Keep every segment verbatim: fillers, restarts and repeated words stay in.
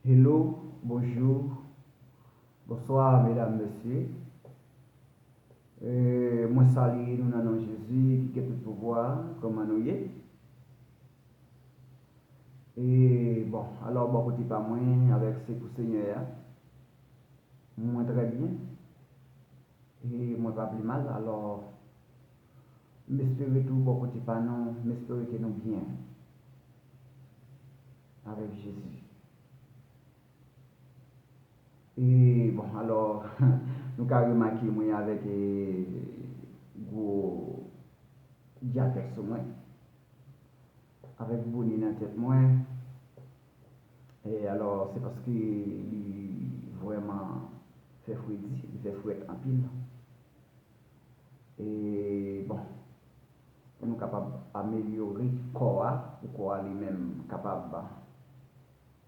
Hello, bonjou, bonswa, medam, mesye. E, mwen salye nou nan non Jezi ki gen tout pouvwa. Kòman nou ye? E, bon, alò, bò kote pa mwen, avèk sekou Senyè a, mwen trè byen. E mwen pa pi mal, alò, m espere tou bò kote pa nou, m espere ke nou byen avèk Jezi. E, bon, alò, nou ka remake mwen avèk, e, gwo djakèt sou mwen, avèk bone nan tèt mwen. E alò, se paske li vrèman fè fredi, li fè frèt anpil. E, bon, pou nou kapab amelyore kò a, pou kò a li menm kapab,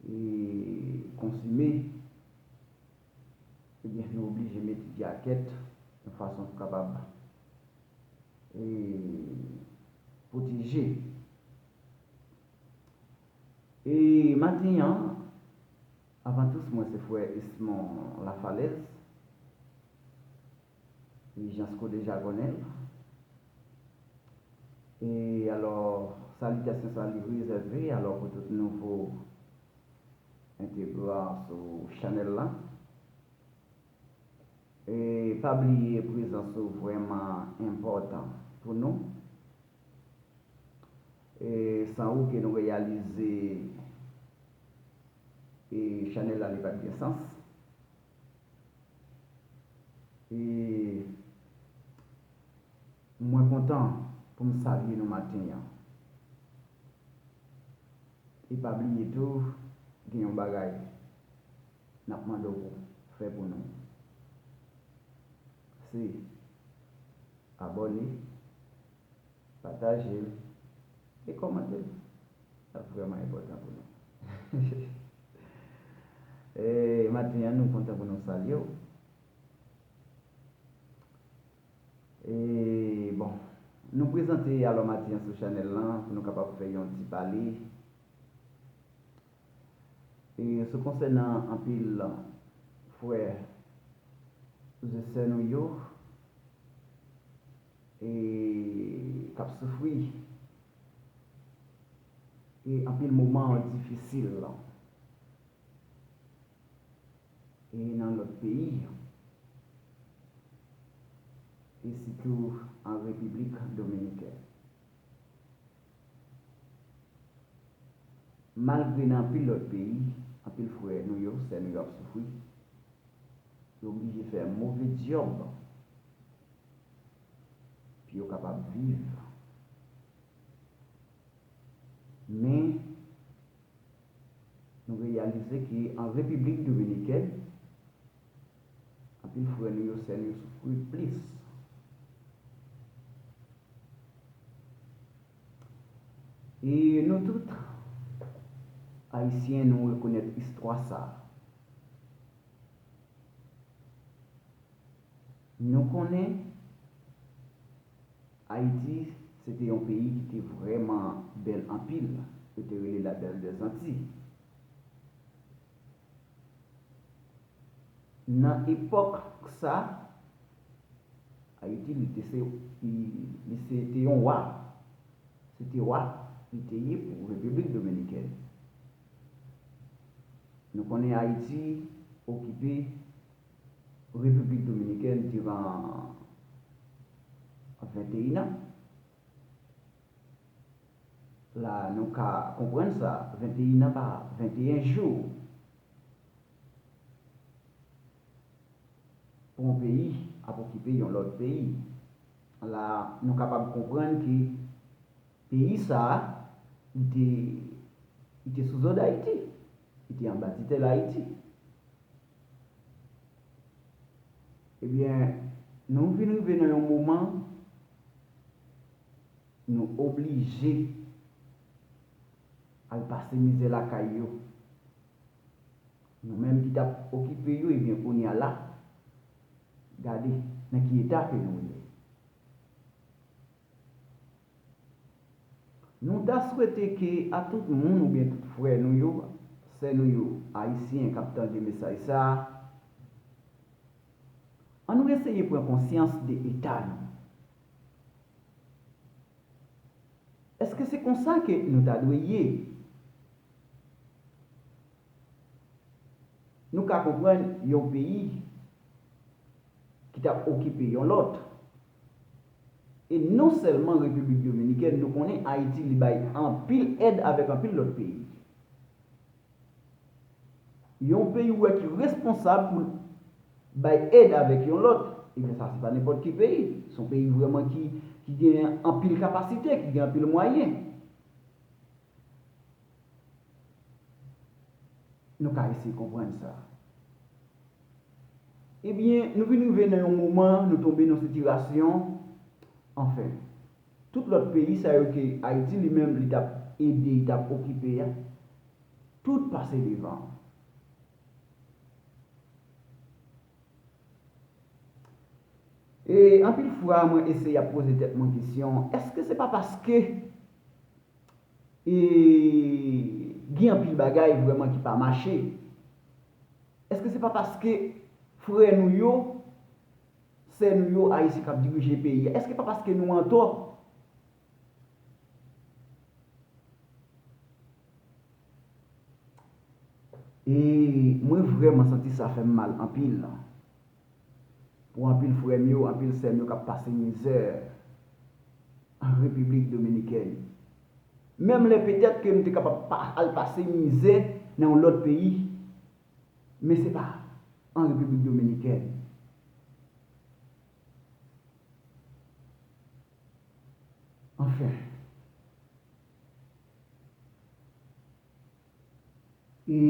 e, konsime, ebyen, nou oblije mete djakèt yon fason pou kapab, e, pwoteje. E maten an, avan tout, mwen se frè Esmond Lafalaise, Ijans Kolej Agònèl. E alò, salitasyon sa li rezève, alò, pou tout nouvo entegran sou chanèl la. E pa bliye, prezans ou vrèman enpòtan pou nou. E san ou ke nou reyalize, e chanèl la li pa t gen sans. E mwen kontan pou m salye nou maten an. E pa bliye tou, gen yon bagay n ap mande w pou fè pou nou. Se abòne, pataje l, e kòmante l. Sa vrèman enpòtan pou nou. E maten an, nou kontan pou nou salye w. E, bon, nou prezante alò maten an sou chanèl lan pou nou kapab fè yon ti pale. E sou konsènan anpil frè e sè nou yo, e k ap soufri, e anpil moman difisil e nan lòt peyi, e sitou an Repiblik Dominikèn. Malgre nan anpil lòt peyi, anpil frè nou yo, sè nou yo ap soufri, yo oblije fè move djòb pou yo kapab viv. Men, nou reyalize ke an Repiblik Dominikèn, anpil frè nou yo, sè nou yo soufri plis. E nou tout, Ayisyen, nou rekonèt istwa sa a. Nou konnen Ayiti, se te yon peyi ki te vrèman bèl anpil. Yo te rele la Belle des Antilles. Nan epòk sa, Ayiti, li te se, li, li se te yon wa. Se te wa li te ye pou Repiblik Dominikèn. Nou konnen Ayiti okipe Repiblik Dominikèn diran venteyen an. La, nou ka konprann sa, venteyen an pa venteyen jou pou yon peyi ap okipe yon lòt peyi. La, nou kapab konprann ke peyi sa a, li te, li te sou zòd Ayiti, li te anba titèl Ayiti. Ebyen, nou vin rive nan yon moman, nou oblije al pase mizè lakay yo. Nou menm ki t ap okipe yo, ebyen, kounye a la, gade nan ki eta ke nou ye. Nou ta swete ke a tout moun oubyen tout frè nou yo, Sè nou yo, Ayisyen k ap tande mesaj sa a, ann nou eseye pran konsyans de eta nou. Èske se konsa ke nou ta dwe ye? Nou ka konprann yon peyi ki t ap okipe yon lòt. E non sèlman Repiblik Dominikèn, nou konnen Ayiti, li bay anpil èd avèk anpil lòt peyi. Yon peyi ou wè ki responsab pou bay èd avèk yon lòt, ebyen sa se pa nenpòt ki peyi. Se yon peyi vrèman ki, ki gen anpil kapasite, ki gen anpil mwayen. Nou ka eseye konprann sa. Ebyen, nou vin rive nan yon moman, nou tonbe nan sitiyasyon, anfen, tout lòt peyi sa yo ke Ayiti li menm li t ap ede, li t ap okipe a, tout pase devan. E anpil fwa, mwen eseye ap poze tèt mwen kesyon, èske se pa paske e gen anpil bagay vrèman ki pa mache? Èske se pa paske frè nou yo, sè nou yo, Ayisyen k ap dirije peyi a, èske pa paske nou antò? E mwen vrèman santi sa fè m mal anpil. Pou anpil frè m yo, anpil sè m yo k ap pase mizè an Repiblik Dominikèn. Menm lè petèt ke nou te kapab pa, al pase mizè nan yon lòt peyi, men se pa an Repiblik Dominikèn. Anfen. E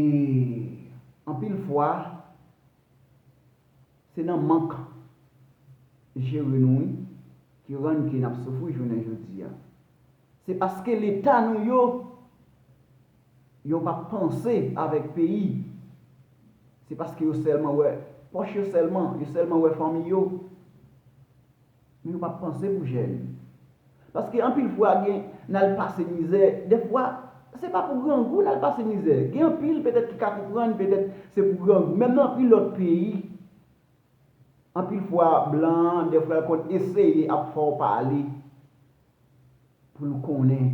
anpil fwa, se nan mank jere nou, wi, ki rann ke n ap soufri jounen jodi a. Se paske Leta nou yo, yo pa panse avèk peyi. Se paske yo sèlman wè pòch yo sèlman, yo sèlman wè fanmi yo. Men yo pa panse pou jèn. Paske anpil fwa gen, n al pase mizè. Dèfwa, se pa pou grangou n al pase mizè. Gen anpil petèt ki ka konprann, petèt se pou grangou. Menm nan anpil lòt peyi, anpil fwa blan an, dèfwa l konn eseye ap fè w pale pou l konnen.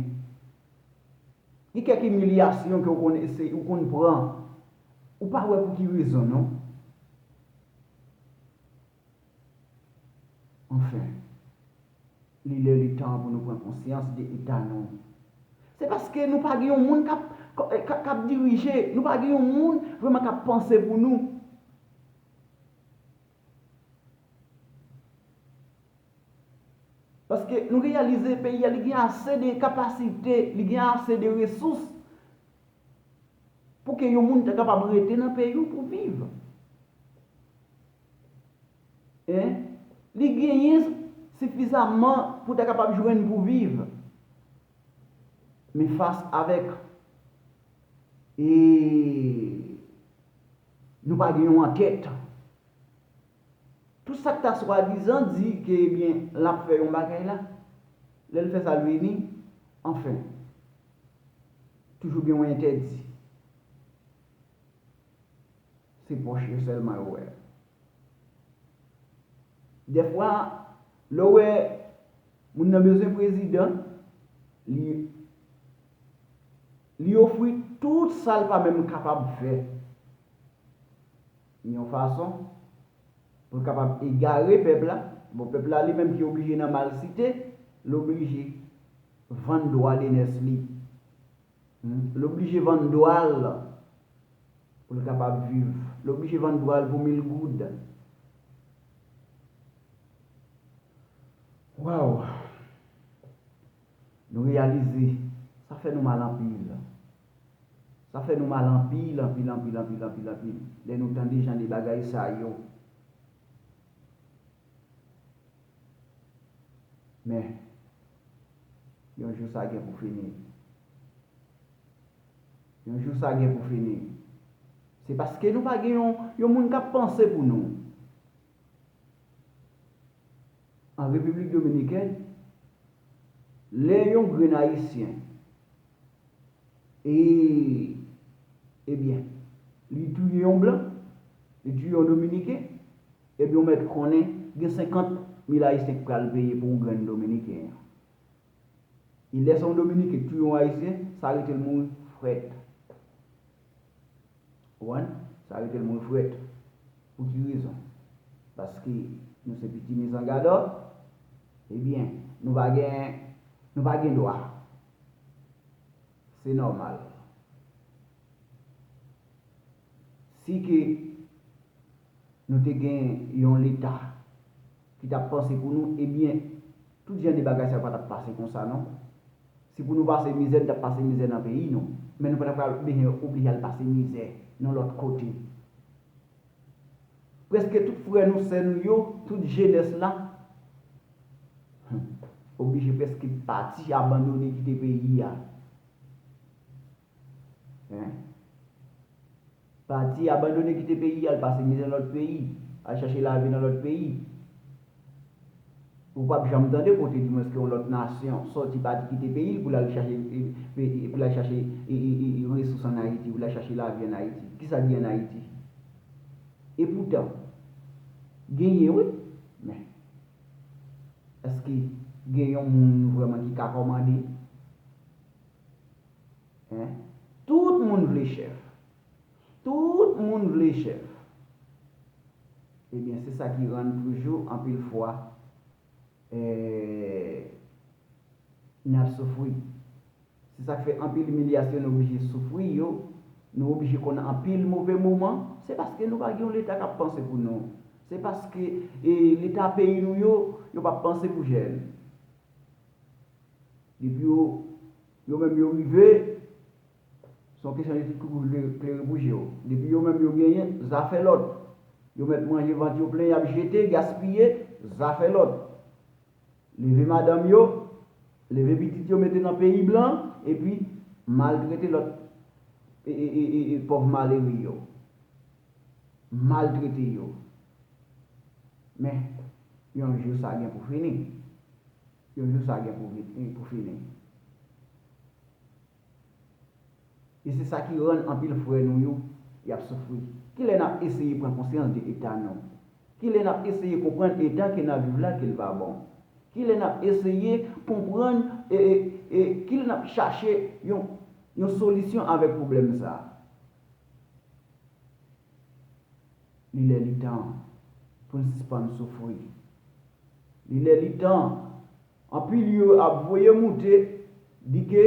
Gen kèk imilyasyon ke w konn eseye, ou konn pran. Ou pa wè pou ki rezon, non. Anfen, li lè, li tan pou nou pran konsyans de eta nou. Se paske nou pa gen yon moun k ap, k, k, k ap dirije, nou pa gen yon moun vrèman k ap panse pou nou. Paske nou reyalize peyi a, li gen ase de kapasite, li gen ase de resous pou ke yon moun ta kapab rete nan peyi w pou viv. Hein? Li genyen sifizaman pou ta kapab jwenn pou viv. Men fas avèk, e, nou pa gen yon antèt. Tout sa k ta swadizan di ke, ebyen, l ap fè yon bagay la, lè l fè sa, l vini, anfen, toujou gen yon entèdi. Se pòch yo sèlman yo wè. Dèfwa, lè w wè moun nan bezwen prezidan, li, li ofri tout sa l pa menm kapab fè. Yon fason pou l kapab egare pèp la. Bon, pèp la li menm ki oblije nan malsite, l oblije vann dwa de nès li. Hmm? L oblije vann dwa l pou l kapab viv. L oblije vann dwa l pou mil goud. Waw! Nou reyalize, sa fè nou mal anpil. Sa fè nou mal anpil, anpil, anpil, anpil, anpil, anpil, lè nou tande jan de bagay sa yo. Men, yon jou sa gen pou fini. Yon jou sa gen pou fini. Se paske nou pa gen yon, yon moun k ap panse pou nou. An Repiblik Dominikèn, lè yon grenn Ayisyen, e, Ebyen, li touye yon blan, li touye yon dominiken, ebyen, ou mèt konnen gen senkant mil ayisyen k pral peye pou yon grenn dominiken. E lè se yon dominiken k touye yon ayisyen, sa rete l mouri frèt. Ou konprann? Sa rete l mouri frèt. Pou ki rezon? Paske nou se piti mizangadò, ebyen, nou pa gen, nou pa gen dwa. Se nòmal. Si ke nou te gen yon leta ki t ap panse pou nou, ebyen, tout jan de bagay sa yo pa t ap pase konsa, non. Si pou nou pase mizè, nou t ap pase mizè nan peyi nou. Men nou pa t ap pral bezwen oblije al pase mizè nan lòt kote. Prèske tout frè nou, sè nou yo, tout jenès la, hmm, oblije prèske pati, abandone, kite peyi a. Hein? Pati, abandone, kite peyi, al pase mizè nan lòt peyi, al chache lavi nan lòt peyi. Ou p ap janm tande kote, dimwens, ke yon lòt nasyon sòti, pati, kite peyi l pou l al chache, e, e, e, pou l al chache, e, e, e, e, resous ann Ayiti, pou l al chache lavi ann Ayiti. Kisa k gen ann Ayiti? Epoutan, genyen, wi, men èske gen yon moun vrèman ki ka kòmande? Hein? Tout moun vle chèf. Tout moun vle chèf. Ebyen, se sa ki rann toujou anpil fwa, eh, n ap soufri. Se sa k fè anpil imilyasyon nou oblije soufri yo, nou oblije konn anpil move moman, se paske nou pa gen yon leta k ap panse pou nou. Se paske, eh, leta peyi nou yo, yo p ap panse pou jèn. Depi yo, yo menm yo rive, se yon kesyon de tout koulè klere pou je w. Depi yo menm yo genyen, zafè lòt. Yo mèt manje vant yo plen, y ap jete, gaspiye, zafè lòt. Leve madanm yo, leve pitit yo, mete nan peyi blan, epi maltrete lòt, e, e, e, e, e, pòv malere yo. Maltrete yo. Men, yon jou sa gen pou fini. Yon jou sa gen pou, pou fini. E se sa ki rann anpil frè nou yo, y ap soufri. Kilè n ap eseye pran konsyans de eta nou? Kilè n ap eseye konprann eta ke n ap viv la, ke l pa bon? Kilè n ap eseye konprann, e, e, e, kilè n ap chache yon, yon solisyon avèk pwoblèm sa a? Li lè li tan pou n sispann soufri. Li lè li tan. Anpil yo ap voye moute, di ke,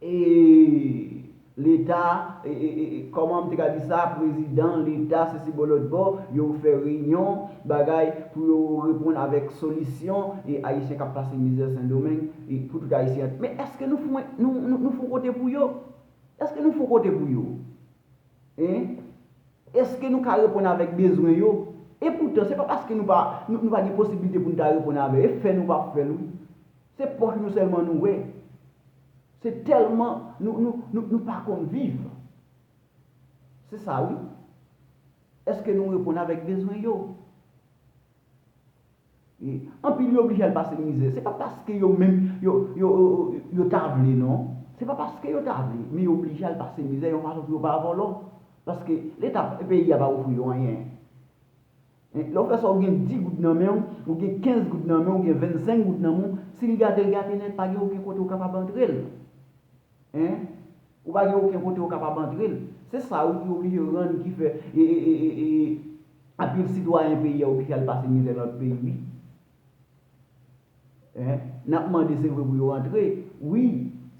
e, Leta, e, e, e, e, kòman m te ka di sa, prezidan, Leta, sesi bò lòt bò, yo fè reyinyon, bagay, pou yo reponn avèk solisyon, e, Ayisyen k ap pase mizè Sendomeng, e, pou tout Ayisyen. Men èske nou fon, nou, nou, nou fon kote pou yo? Èske nou fon kote pou yo? Hein? Èske nou ka reponn avèk bezwen yo? Epoutan, se pa paske nou pa, nou, nou pa gen posiblite pou n ta reponn avè yo. E fè nou p ap fè l, wi. Se pòch nou sèlman nou wè. Se tèlman nou, nou, nou, nou pa konn viv. Se sa, wi. Èske nou reponn avèk bezwen yo? E anpil yo oblije al pase mizè. Se pa paske yo menm, yo, yo, yo, yo ta vle, non. Se pa paske yo ta vle, men yo oblije al pase mizè yon fason pou yo pa vòlò. Paske Leta, peyi a pa ofri yo anyen. E lè w fè sa, ou gen dis goud nan men w, ou gen kenz goud nan men w, ou gen vennsenk goud nan men w. Si l gate, l gate nèt, pa gen okenn kote ou kapab antre l. Hein? Ou pa gen okenn kote ou kapab antre l. Se sa wi ki oblije rann ki fè, e, e, e, e, e, anpil sitwayen peyi a oblije al pase mizè nan lòt peyi, wi. Hein? N ap mande, se vre, pou yo rantre. Wi,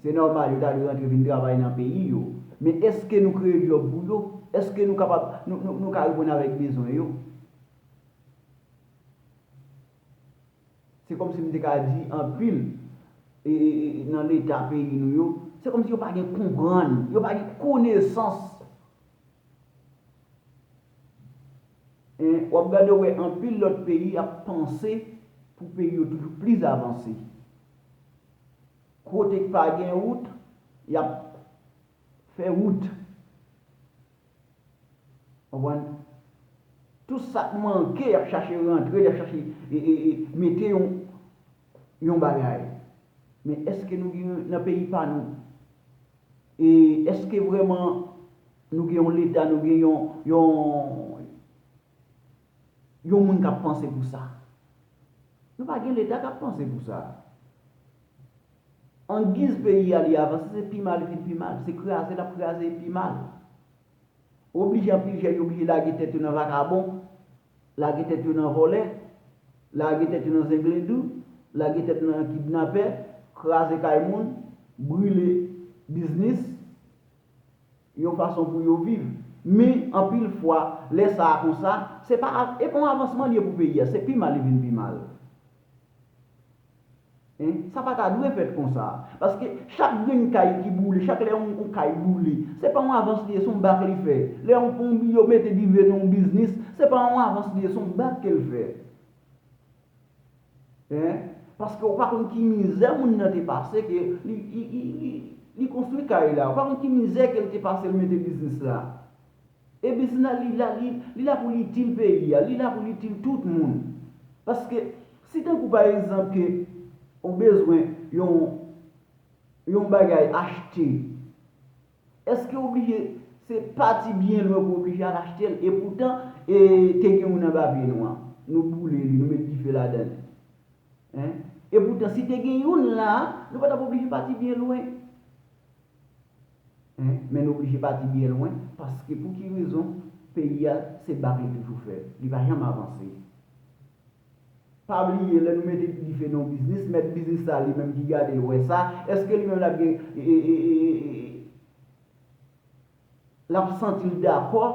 se nòmal, yo ta dwe rantre vin travay nan peyi yo. Men èske nou kreye djòb pou yo? Èske nou kapab, nou, nou, nou ka reponn avèk bezwen yo? Se kòmsi m te ka di anpil, e, e, e, nan Leta peyi nou yo, se kòmsi yo pa gen konprann, yo pa gen konesans. En, w ap gade, w wè anpil lòt peyi ap panse pou peyi yo toujou plis avanse. Kote k pa gen wout, y ap fè wout. Konprann? Tout sa k manke, y ap chache rantre, y ap chache, e, e, e, mete yon, yon bagay. Men èske nou gen nan peyi pa nou? E èske vrèman Nou gen yon Leta, nou gen yon, yon, yon moun k ap panse pou sa. Nou pa gen Leta k ap panse pou sa. Angiz peyi a li avanse, se pi mal li vin pi mal. Se kraze l ap kraze pi mal. Oblije anpil jèn yo oblije lage tèt yo nan vakabon, lage tèt yo nan vòlè, lage tèt yo nan zenglendou, lage tèt yo nan kidnapè, kraze kay moun, brile biznis, yon fason pou yo viv. Men, anpil fwa, lè sa a konsa, se pa, e pa yon avansman li ye pou peyi a, se pi mal li vin pi mal. Hein? Sa pa ta dwe fèt konsa. Paske chak grenn kay ki boule, chak lè yon, yon kay boule, se pa yon avans li ye, se yon bak li fè. Lè yon, yon, yo mete dife nan yon biznis, se pa yon avans li ye, se yon bak ke l fè. Hein? Paske ou pa konn ki mizè moun nan te pase ke li, li, li, li, li konstwi kay la. Ou pa konn ki mizè ke l te pase, l mete biznis la. E biznis la, li la, li, li la pou l itil peyi a, li la pou l itil tout moun. Paske, si tankou pa egzanp ke ou bezwen yon, yon bagay achte, èske w oblije, se pati byen lwen pou w oblije al achte l? E poutan, e, te gen youn anba pye nou an, nou boule li, nou met dife ladan l. Hein? E poutan, si te gen youn la, nou pa t ap oblije pati byen lwen. Hein? Men nou oblije pati byen lwen, paske pou ki rezon? Peyi a, se bak li toujou fè. Li pa janm avanse. Pa bliye, lè nou mete dife nan yon biznis, mèt biznis la, li menm ki gade l wè sa, èske li menm l ap gen, e, e, e, e, e, l ap santi l dakò?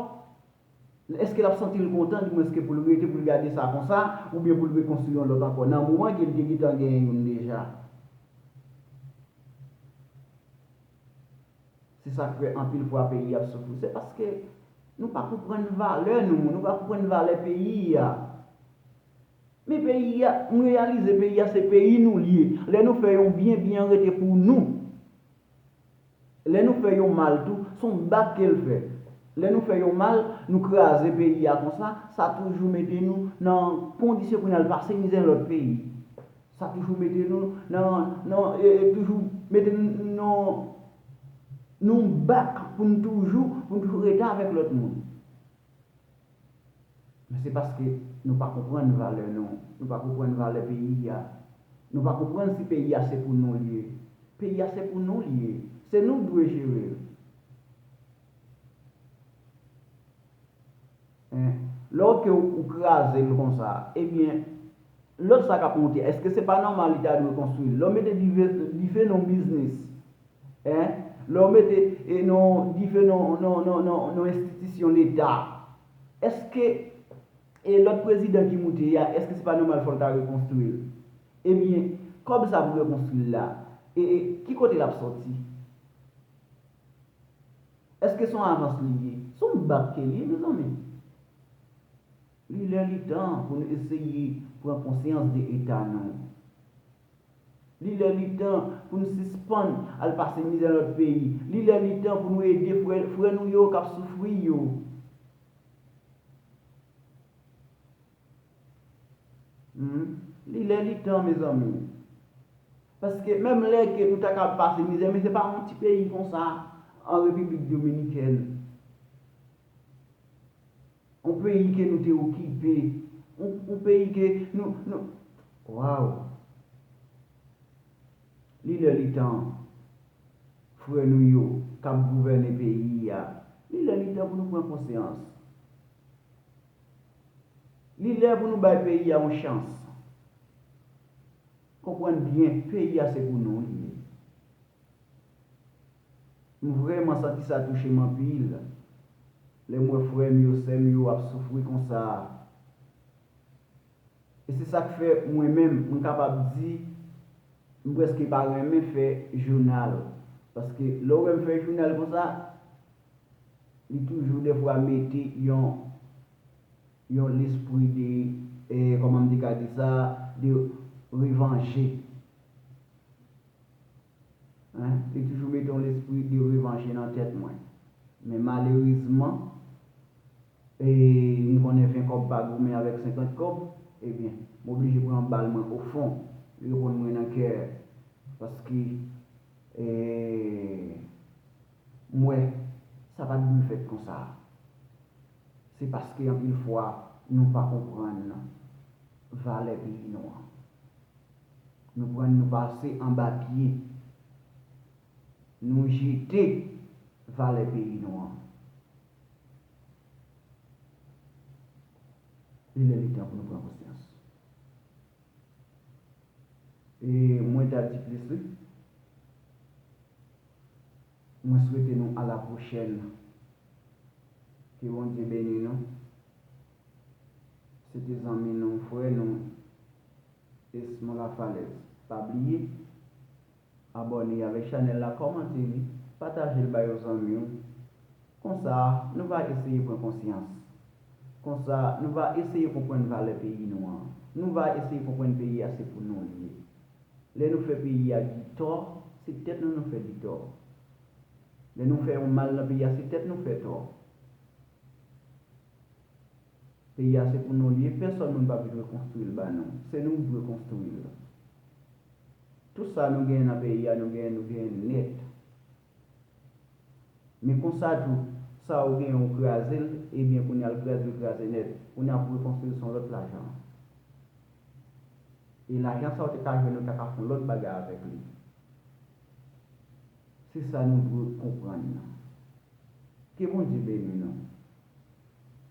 Èske l ap santi l kontan, dimwens ke pou l rete, pou l gade sa konsa, oubyen pou l rekonstwi yon lòt ankò? Nan moman ke l te gentan genyen youn deja. Se sa k fè anpil fwa peyi ap soufri. Se paske nou pa konprann valè nou, nou pa konprann valè peyi a. Men peyi a, m reyalize peyi a se peyi nou l ye. Lè nou fè yon byen, byen an rete pou nou. Lè nou fè yon mal tou, se yon bak ke l fè. Lè nou fè yon mal, nou kraze peyi a konsa, sa toujou mete nou nan kondisyon pou n al pase mizè lòt peyi. Sa toujou mete nou nan, nan, e, e, toujou mete n-, nan, nan bak pou n toujou, pou n toujou rete avèk lòt moun. Men se paske nou pa konprann valè nou, nou pa konprann valè peyi a. Nou pa konprann si peyi a se pou nou l ye. Peyi a se pou nou l ye. Se nou k dwe jere l. Hein? Lè w ke w, ou kraze l konsa, ebyen, lòt sa k ap monte, èske se pa nòmal li ta dwe konstwi l? Lè w mete dife, dife nan yon biznis, hein? Lè w mete, e, nan, dife nan, nan, nan, nan, nan enstitisyon Leta, èske, e, lòt prezidan ki moute a, èske se pa nòmal fò l ta rekonstwi l? Ebyen, kòb sa pou rekonstwi l la, e, e, ki kote l ap sòti? Èske se yon avans li ye? Se yon bak ke l ye, mezanmi. Li lè li tan pou nou eseye pran konsyans de eta nou. Li lè li tan pou nou sispann al pase mizè lòt peyi. Li lè li tan pou nou ede frè, frè nou yo k ap soufri yo. Hmm. Li lè li tan, mezanmi. Paske menm lè ke nou ta ka pase mizè, men se pa yon ti peyi konsa, an Repiblik Dominikèn. Yon peyi ke nou te okipe. Yon, yon peyi ke nou, nou, waw. Li lè li tan, frè nou yo k ap gouvène peyi a. Li lè li tan pou nou pran konsyans. Li lè pou nou bay peyi a yon chans. Konprann byen, peyi a se pou nou li ye. M vrèman santi sa touche m anpil. Lè m wè frè m yo, sè m yo ap soufri konsa. E se sa k fè mwen menm, m kapab di, m prèske pa renmen fè jounal. Paske lè w wè m fè jounal konsa, li toujou dèfwa mete yon, yon lespri de, e, kòman m te ka di sa, de revanje. Hein? Li toujou mete yon lespri de revanje nan tèt mwen. Men malerezman, e, m konnen ven kòb pa goumen avèk senkant kòb, ebyen, m oblije pran bal mwen o fon, reponn mwen nan kè, paske, e, m wè Sa pa t dwe fèt konsa. Se paske anpil fwa nou pa konprann valè peyi nou an. Nou pran, nou pase anba pye. Nou jete valè peyi nou an. Li lè li tan pou nou pran konsyans. E mwen ta di plis wi. Mwen swete nou a la pwochèn. Ke Bondye beni nou. Se te zanmi nou, frè nou, Esmond Lafalaise. Pa bliye abòne avèk chanèl la, kòmante li, pataje l bay yon zanmi w. Konsa, nou va eseye pran konsyans. Konsa, nou va eseye konprann valè peyi nou an. Nou va eseye konprann peyi a se pou nou li ye. Lè nou fè peyi a di tò, se tèt nou nou fè di tò. Lè nou fè yon mal nan peyi a, se tèt nou fè tò. Peyi a se pou nou li ye, pèsòn moun pa vin rekonstwi l ba nou. Se nou ki dwe konstwi l. Tout sa nou genyen nan peyi a, nou genyen, nou genyen nèt. Men konsa tou, sa ou genyen ou kraze l, ebyen kounye a l kraze, l kraze nèt. Kounye a pou rekonstwi l se yon lòt lajan. E lajan sa ou te ka jwenn, ou ta ka fè yon lòt bagay avèk li. Se sa nou dwe konprann nan. Ke Bondye beni nou.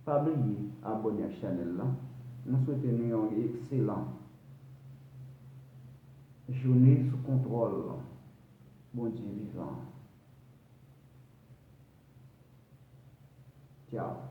Pa bliye abòne ak chanèl la. Nou swete nou yon ekselan jounen sou kontwòl Bondye vivan. Tchaw.